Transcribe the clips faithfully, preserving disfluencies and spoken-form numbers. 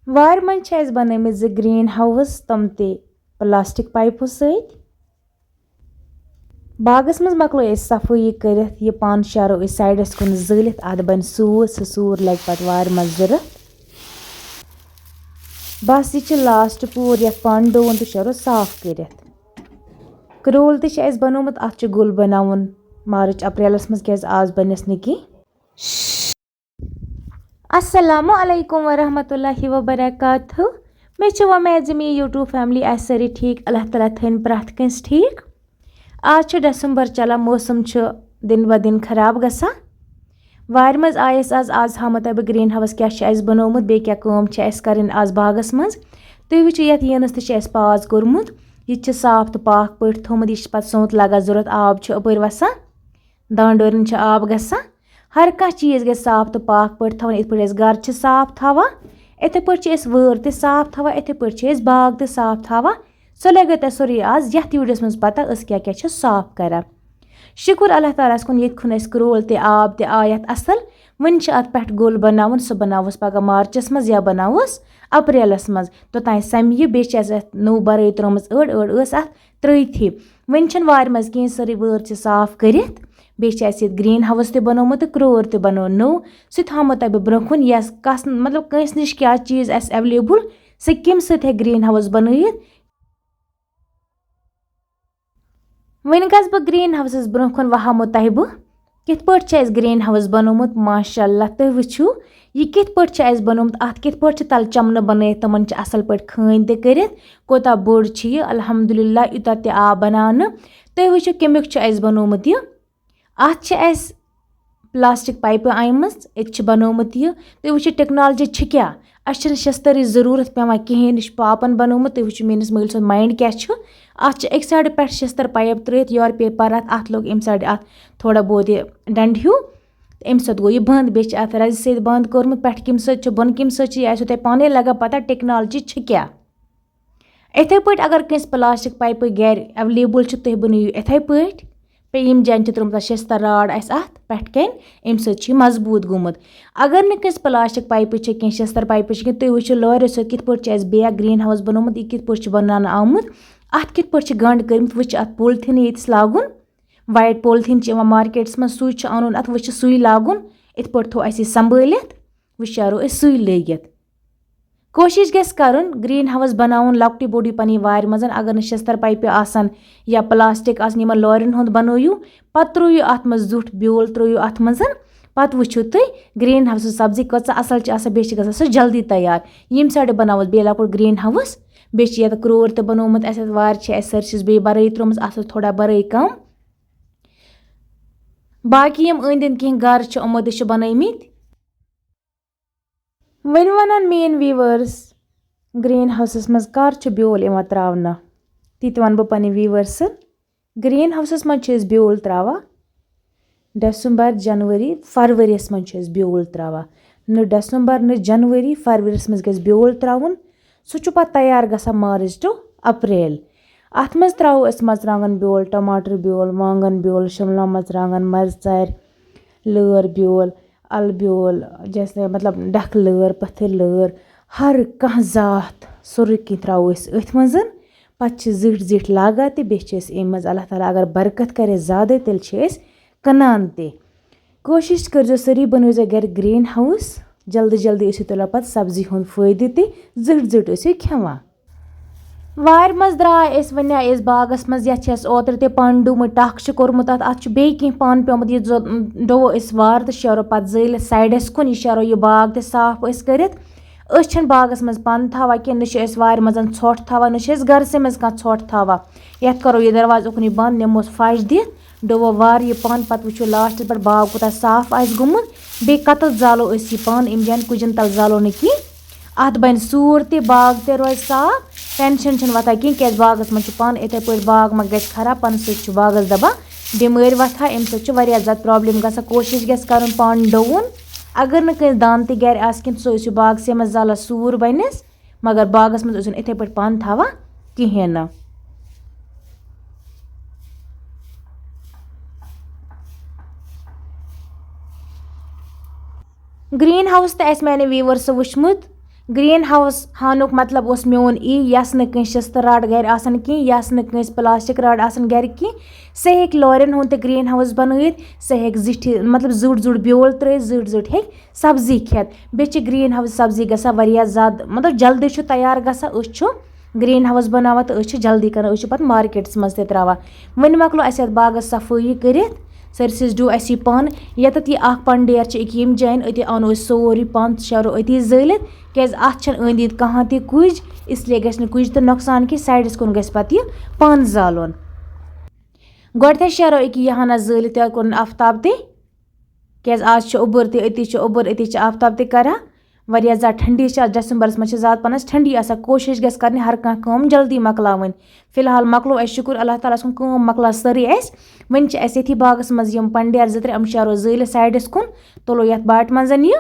وارِ منٛز چھِ اَسہِ بَنٲومٕتۍ زٕ گرٛیٖن ہاوُس، تِم تہِ پلاسٹک پایپو سۭتۍ۔ باغس منٛز مۄکلٲو أسۍ صفٲیی کٔرِتھ، یہِ پن شیرو أسۍ سایڈس کُن زٲلِتھ، اتھ بنہِ سوٗر، سُہ سوٗر لگہِ پتہٕ وارِ منٛز ضروٗرت۔ بس، یہِ چھِ لاسٹ پوٗر، یتھ پن ڈوُن تہٕ شیرو صاف کٔرِتھ۔ کرٛول تہِ چھِ اَسہِ بنومُت، اتھ چھُ گُل بناوُن مارچ اپریلس منٛز، کیازِ آز بنٮ۪س نہٕ کینٛہہ۔ السلام علیکم ورحمۃ اللہ وبرکاتہ۔ مےٚ چھِ وۄمید زِ میٛٲنۍ YouTube family آسہِ سٲری ٹھیٖک۔ اللہ تعالیٰ تھٲیِن پرٛٮ۪تھ کٲنٛسہِ ٹھیٖک۔ آز چھُ ڈسمبر چلان، موسم چھُ دِن بہ دِن خراب گژھان۔ وارِ منٛز آیس آز، آز ہاومو تۄہہِ بہٕ گرٛیٖن ہاوُس کیٛاہ چھُ اَسہِ بنومُت، بیٚیہِ کیٛاہ کٲم چھِ اَسہِ کَرٕنۍ آز باغس منٛز۔ تُہۍ وٕچھِو، یَتھ یٖنَس تہِ چھُ اَسہِ پاس کوٚرمُت، یہِ تہِ چھُ صاف تہٕ پاک پٲٹھۍ تھوٚمُت، یہِ چھُ پَتہٕ سونٛتھ لگان ضوٚرَتھ، آب چھُ اَپٲرۍ وَسان۔ دانٛڈورٮ۪ن چھُ آب گژھان۔ ہر کانٛہہ چیٖز گژھِ صاف تہٕ پاک پٲٹھۍ تھاوُن۔ یِتھ پٲٹھۍ أسۍ گرٕ چھِ صاف تھاوان، یِتھے پٲٹھۍ چھِ أسۍ وٲر تہِ صاف تھاوان، یِتھے پٲٹھۍ چھِ أسۍ باغ تہِ صاف تھاوان۔ سُہ لگہِ تۄہہِ سورُے آز یَتھ ویٖڈیوَس منٛز پتہ، أسۍ کیٛاہ کیٛاہ چھِ صاف کران۔ شُکُر اللہ تعالیٰ ہَس کُن، ییٚتہِ کھوٚن اَسہِ کرٛول تہِ، آب تہِ آو یَتھ اَصٕل۔ وۄنۍ چھِ اَتھ پٮ۪ٹھ گُل بَناوُن، سُہ بَناووس پَگاہ مارچَس منٛز یا بَناووس اپریلَس منٛز۔ توٚتام سَمہِ یہِ، بیٚیہِ چھِ اَسہِ اَتھ نٔو بَرٲے ترٲومٕژ أڑ، أڑ ٲس اَتھ ترٲیتھٕے۔ وۄنۍ چھَنہٕ وارِ منٛز کِہیٖنۍ، سٲرٕے وٲر چھِ صاف کٔرِتھ۔ بیٚیہِ چھِ اَسہِ ییٚتہِ گرٛیٖن ہاوُس تہِ بَنومُت تہٕ کرٛول تہِ بَنوو نوٚو۔ سُہ تھاومو تۄہہِ بہٕ برٛونٛہہ کُن، یَس کَس، مطلب، کٲنٛسہِ نِش کیٛاہ چیٖز آسہِ ایویلیبٕل، سُہ کَمہِ سۭتۍ ہیٚکہِ گرٛیٖن ہاوُس بَنٲیِتھ۔ وۄنۍ گژھٕ بہٕ گرٛیٖن ہاوسَس برٛونٛہہ کُن، وۄنۍ ہاومو تۄہہِ بہٕ کِتھ پٲٹھۍ چھُ اَسہِ گرٛیٖن ہاوُس بَنومُت۔ ماشاء اللہ، تُہۍ وٕچھِو، یہِ کِتھ پٲٹھۍ چھُ اَسہِ بَنومُت، اَتھ کِتھ پٲٹھۍ چھِ تَلہٕ چَمنہٕ بَنٲیِتھ، تِمَن چھِ اَصٕل پٲٹھۍ خٲنۍ تہِ کٔرِتھ۔ کوٗتاہ بوٚڑ چھُ یہِ، الحمدللہ، یوٗتاہ تہِ آو بَناونہٕ۔ تُہۍ وٕچھِو، کَمیُک چھُ اَسہِ بَنومُت یہِ۔ اَتھ چھِ اَسہِ پلاسٹک پایپہٕ آمٕژ، أتۍ چھِ بنومُت یہِ۔ تُہۍ وٕچھِو، ٹیکنالوجی چھِ کیٛاہ۔ اَسہِ چھِنہٕ شستٕرٕچ ضروٗرت پٮ۪وان کِہیٖنۍ، یہِ چھُ پاپن بنومُت۔ تُہۍ وٕچھِو، میٛٲنِس مٲلۍ سُنٛد مایِنٛڈ کیٛاہ چھُ۔ اَتھ چھِ اَکہِ سایڈٕ پٮ۪ٹھ شستٕر پایپ ترٛٲیِتھ، یورٕ پیٚیہِ پَرٕ اَتھ، اَتھ لوٚگ اَمہِ سایڈٕ اَتھ تھوڑا بہت یہِ ڈنٛڈ ہیوٗ، تہٕ اَمہِ سۭتۍ گوٚو یہِ بنٛد۔ بیٚیہِ چھِ اَتھ رَزِ سۭتۍ بنٛد کوٚرمُت، پٮ۪ٹھٕ کَمہِ سۭتۍ چھُ، بۄنہٕ کَمہِ سۭتۍ چھُ، یہِ آسیو تۄہہِ پانَے لگان پَتہ، ٹیکنالوجی چھِ کیٛاہ۔ یِتھے پٲٹھۍ اگر کٲنٛسہِ پلاسٹک پایپہٕ گرِ اویلیبل چھِ، تُہۍ بنٲیِو یِتھے پٲٹھۍ۔ بیٚیہِ یِم جایَن چھِ ترٲومٕژ اَتھ شستٕر راڈ اَسہِ اَتھ پٮ۪ٹھ کَنۍ، اَمہِ سۭتۍ چھُ یہِ مضبوٗط گوٚمُت۔ اگر نہٕ کٲنٛسہِ پلاسٹک پایپہٕ چھِ کینٛہہ، شستٕر پایپہٕ چھِ کینٛہہ، تُہۍ وٕچھِو لورِ سۭتۍ کِتھ پٲٹھۍ چھُ اَسہِ بیٚیہِ اکھ گرٛیٖن ہاوُس بنومُت، یہِ کِتھ پٲٹھۍ چھُ بناونہٕ آمُت، اَتھ کِتھ پٲٹھۍ چھِ گنٛڈ کٔرمٕتۍ۔ وۄنۍ چھِ اَتھ پولتھیٖنٕے ییٚتِس لاگُن، وایٹ پولتھیٖن چھِ یِوان مارکیٹَس منٛز، سُے چھُ اَنُن اَتھ، وۄنۍ چھُ سُے لاگُن۔ یِتھ پٲٹھۍ تھوٚو اَسہِ یہِ سنبھٲلِتھ، وۄنۍ شیرو أسۍ سُے لٲگِتھ۔ کوٗشِش گژھِ کَرُن گرٛیٖن ہاوُس بَناوُن لۄکٹُے بوٚڑُے پنٛنہِ وارِ منٛز۔ اگر نہٕ شستٕر پایپہِ آسَن یا پلاسٹک آسَن، یِمَن لورٮ۪ن ہُنٛد بَنٲیِو، پَتہٕ ترٛٲیِو اَتھ منٛز زیُٹھ بیول، ترٛٲیِو اَتھ منٛز۔ پَتہٕ وٕچھِو تُہۍ گرٛیٖن ہاوسَس سبزی کۭژاہ اَصٕل چھِ آسان، بیٚیہِ چھِ گژھان سۄ جلدی تیار۔ ییٚمہِ سایڈٕ بَناوو أسۍ بیٚیہِ لۄکُٹ گرٛیٖن ہاوُس، بیٚیہِ چھِ یَتھ کرٛور تہِ بَنومُت اَسہِ، یَتھ وارِ چھِ اَسہِ سٲرسٕے بیٚیہِ بَرٲے ترٛٲومٕژ، اَتھ ٲس تھوڑا بَرٲے کَم۔ باقٕے یِم أنٛدۍ أنٛدۍ کینٛہہ گَرٕ چھِ، یِمو تہِ چھِ بَنٲومٕتۍ۔ وۄنۍ وَنَن میٛٲنۍ ویٖوٲرٕس، گرٛیٖن ہاوسَس منٛز کَر چھُ بیول یِوان ترٛاونہٕ؟ تہِ تہِ وَنہٕ بہٕ پنٛنہِ ویٖوٲرسَن۔ گرٛیٖن ہاوسَس منٛز چھِ أسۍ بیول ترٛاوان ڈسمبر، جنؤری، فرؤریَس منٛز چھِ أسۍ بیول ترٛاوان۔ نہٕ ڈسمبر، نہٕ جنؤری، فرؤریَس منٛز گژھِ بیول ترٛاوُن۔ سُہ چھُ پَتہٕ تیار گژھان مارٕچ ٹُو اپریل۔ اَتھ منٛز ترٛاوو أسۍ مَرژٕوانٛگَن بیول، ٹماٹر بیول، وانٛگَن بیول، شِملہ مَرژٕوانٛگَن، مَرژارۍ، لٲر بیول، اَلہٕ بیول، جیسے مطلب ڈَکھٕ لٲر، پٔتھٕر لٲر، ہر کانٛہہ ذات، سورُے کینٛہہ ترٛاوو أسۍ أتھۍ منٛز۔ پَتہٕ چھِ زِٹھۍ زِٹھۍ لاگان تہِ، بیٚیہِ چھِ أسۍ اَمہِ منٛز، اللہ تعالیٰ اگر برکت کَرِ زیادَے، تیٚلہِ چھِ أسۍ کٕنان تہِ۔ کوٗشِش کٔرۍزیو سٲری، بَنٲیزیو گَرِ گرٛیٖن ہاوُس۔ جلدی جلدی ٲسِو تُلان پَتہٕ سبزی ہُنٛد فٲیدٕ تہِ، زِٹھۍ زِٹھۍ ٲسِو کھٮ۪وان۔ وارِ منٛز درٛاے أسۍ، وۄنۍ آے أسۍ باغَس منٛز، یَتھ چھِ اَسہِ اوترٕ تہِ پَن ڈوٗمٕتۍ، ٹَکھ چھِ کوٚرمُت اَتھ، اَتھ چھُ بیٚیہِ کینٛہہ پَن پیوٚمُت، یہِ زو-، ڈوٚوو أسۍ وارٕ تہٕ شیرو پَتہٕ زٲلِتھ سایڈَس کُن، یہِ شیرو یہِ باغ تہِ صاف أسۍ کٔرِتھ۔ أسۍ چھِنہٕ باغَس منٛز پَن تھاوان کینٛہہ، نہ چھِ أسۍ وارِ منٛز ژھۄٹھ تھاوان، نہ چھِ أسۍ گَرَسٕے منٛز کانٛہہ ژھۄٹھ تھاوان۔ یَتھ کَرو یہِ دروازٕ اُکنُے بنٛد، نِموس پھَش دِتھ، ڈوٚوو وارٕ یہِ پَن، پَتہٕ وٕچھو لاسٹَس پٮ۪ٹھ باغ کوٗتاہ صاف آسہِ گوٚمُت۔ بیٚیہِ کَتَتھ زالو أسۍ یہِ پَن، اَمہِ جایَن کُجَن تَل زالو نہٕ کینٛہہ۔ اَتھ بَنہِ سوٗر تہِ، باغ تہِ روزِ صاف، ٹٮ۪نشَن چھُنہٕ وۄتھان کینٛہہ، کیٛازِ باغَس منٛز چھُ پَن، یِتھَے پٲٹھۍ باغ ما گژھِ خراب، پَنہٕ سۭتۍ چھُ باغَس دَپان بٮ۪مٲرۍ وۄتھان، اَمہِ سۭتۍ چھُ واریاہ زیادٕ پرٛابلِم گژھان۔ کوٗشِش گژھِ کَرُن پَن ڈوُن۔ اگر نہٕ کٲنٛسہِ دانہٕ تہِ گَرِ آسہِ کینٛہہ، سُہ ٲسِو باغسٕے منٛز زالان سوٗر بَنٮ۪س، مگر باغَس منٛز ٲسِو نہٕ یِتھَے پٲٹھۍ پَن تھاوان کِہیٖنۍ نہٕ۔ گرٛیٖن ہاوُس تہِ آسہِ میٛانہِ ویٖوٲرسہٕ وٕچھمُت، گرین ہاؤس ہاونُک مطلب اوس میون یی، یَس نہٕ کٲنٛسہِ شِستہٕ رَٹ گَرِ آسان کینٛہہ، یَس نہٕ کٲنٛسہِ پلاسٹک رَٹ آسان گَرِ کینٛہہ، سُہ ہیٚکہِ لورٮ۪ن ہُنٛد تہِ گرین ہاؤس بَنٲیِتھ، سُہ ہیٚکہِ زِٹھِ، مطلب، زیُٹھ زیُٹھ بیول ترٲوِتھ، زیُٹھ زیُٹھ ہیٚکہِ سبزی کھٮ۪تھ۔ بیٚیہِ چھِ گرین ہاؤس سبزی گژھان واریاہ زیادٕ، مطلب، جلدی چھُ تیار گژھان۔ أسۍ چھُ گرین ہاؤس بَناوان تہٕ أسۍ چھِ جلدی کران، أسۍ چھِ پَتہٕ مارکیٹَس منٛز تہِ ترٛاوان۔ وۄنۍ مۄکلو اَسہِ یَتھ باغَس صفٲیی کٔرِتھ، سٲرسٕے ڈُو اَسہِ یہِ پَن۔ ییٚتٮ۪تھ یہِ اَکھ پَن ڈیر چھِ أکہِ ییٚمہِ جایہِ، أتی اَنو أسۍ سورُے پَن تہٕ شیرو أتی زٲلِتھ، کیٛازِ اَتھ چھَنہٕ أنٛدۍ أنٛدۍ کانٛہہ تہِ کُج، اس لیے گژھِ نہٕ کُج تہِ نۄقصان کینٛہہ۔ سایڈَس کُن گژھِ پَتہٕ یہِ پَن زالُن۔ گۄڈٕنٮ۪تھٕے شیرو أکہِ یہِ ہنا زٲلِتھ، یَتھ کوٚرُن آفتاب تہِ، کیٛازِ آز چھُ اوٚبُر تہِ، أتی چھُ اوٚبُر، أتی چھِ آفتاب تہِ کران۔ واریاہ زیادٕ ٹھنڈی چھِ آز، ڈسمبرس منٛز چھِ زیادٕ پَہنَس ٹھنڈی آسان۔ کوٗشِش گژھِ کَرٕنۍ ہر کانٛہہ کٲم جلدی مۄکلاوٕنۍ۔ فی الحال مۄکلو اَسہِ، شُکُر اللہ تعالیٰ ہَس کُن، کٲم مۄکلا سٲرٕے اَسہِ۔ وۄنۍ چھِ اَسہِ ییٚتھی باغَس منٛز یِم پَنڈیر زٕ ترٛےٚ، یِم شیرو زٲلِتھ سایڈَس کُن، تُلو یَتھ باٹہِ منٛز یہِ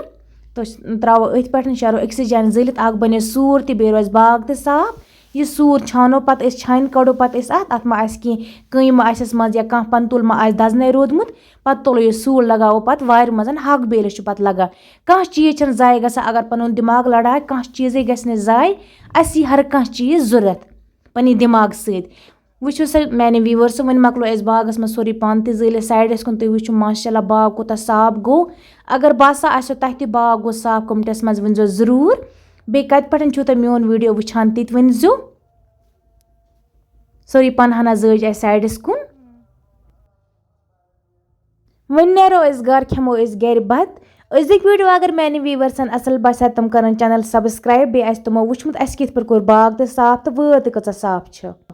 تہٕ ترٛاوو أتھۍ پٮ۪ٹھ، شیرو أکسٕے جایہِ زٲلِتھ، اَکھ بَنہِ سوٗر تہِ، بیٚیہِ روزِ باغ تہِ صاف۔ یہِ سوٗر چھانو پَتہٕ أسۍ، چھانہِ کَڑو پَتہٕ أسۍ اَتھ، اَتھ ما آسہِ کینٛہہ کٔنۍ ما آسٮ۪س منٛز یا کانٛہہ پَنتُل ما آسہِ دَزنَے روٗدمُت، پَتہٕ تُلو یہِ سوٗر، لگاوو پَتہٕ وارِ منٛز، ہاکہٕ بیلِس چھُ پَتہٕ لگان۔ کانٛہہ چیٖز چھَنہٕ ضایع گژھان، اگر پَنُن دٮ۪ماغ لڑاے، کانٛہہ چیٖزٕے گژھِ نہٕ ضایع۔ اَسہِ یی ہر کانٛہہ چیٖز ضوٚرَتھ پَنٕنہِ دٮ۪ماغہٕ سۭتۍ۔ وٕچھِو سا میٛانہِ ویٖوٲرسہٕ، وۄنۍ مۄکلو اَسہِ باغَس منٛز سورُے پَن تہِ زٲلِتھ سایڈَس کُن۔ تُہۍ وٕچھِو ماشاء اللہ باغ کوٗتاہ صاف گوٚو۔ اگر باسان آسیو تۄہہِ تہِ باغ گوٚو صاف، کَمنٹَس منٛز ؤنۍزیو ضروٗر۔ بیٚیہِ کَتہِ پٮ۪ٹھ چھُو تُہۍ میون ویٖڈیو وٕچھان، تہِ تہِ ؤنۍزیو۔ سورُے پَن ہنا زٲج اَسہِ سایڈَس کُن۔ وۄنۍ نیرو أسۍ گَرٕ، کھٮ۪مو أسۍ گَرِ بَتہٕ۔ أزِکۍ ویٖڈیو اگر میٛانہِ ویٖوَرسَن اَصٕل باسیٛو، تِم کَرَن چَنَل سبسکرایب، بیٚیہِ آسہِ تِمو وٕچھمُت اَسہِ کِتھ پٲٹھۍ کوٚر باغ تہٕ صاف تہٕ وٲر تہِ کۭژاہ صاف چھِ۔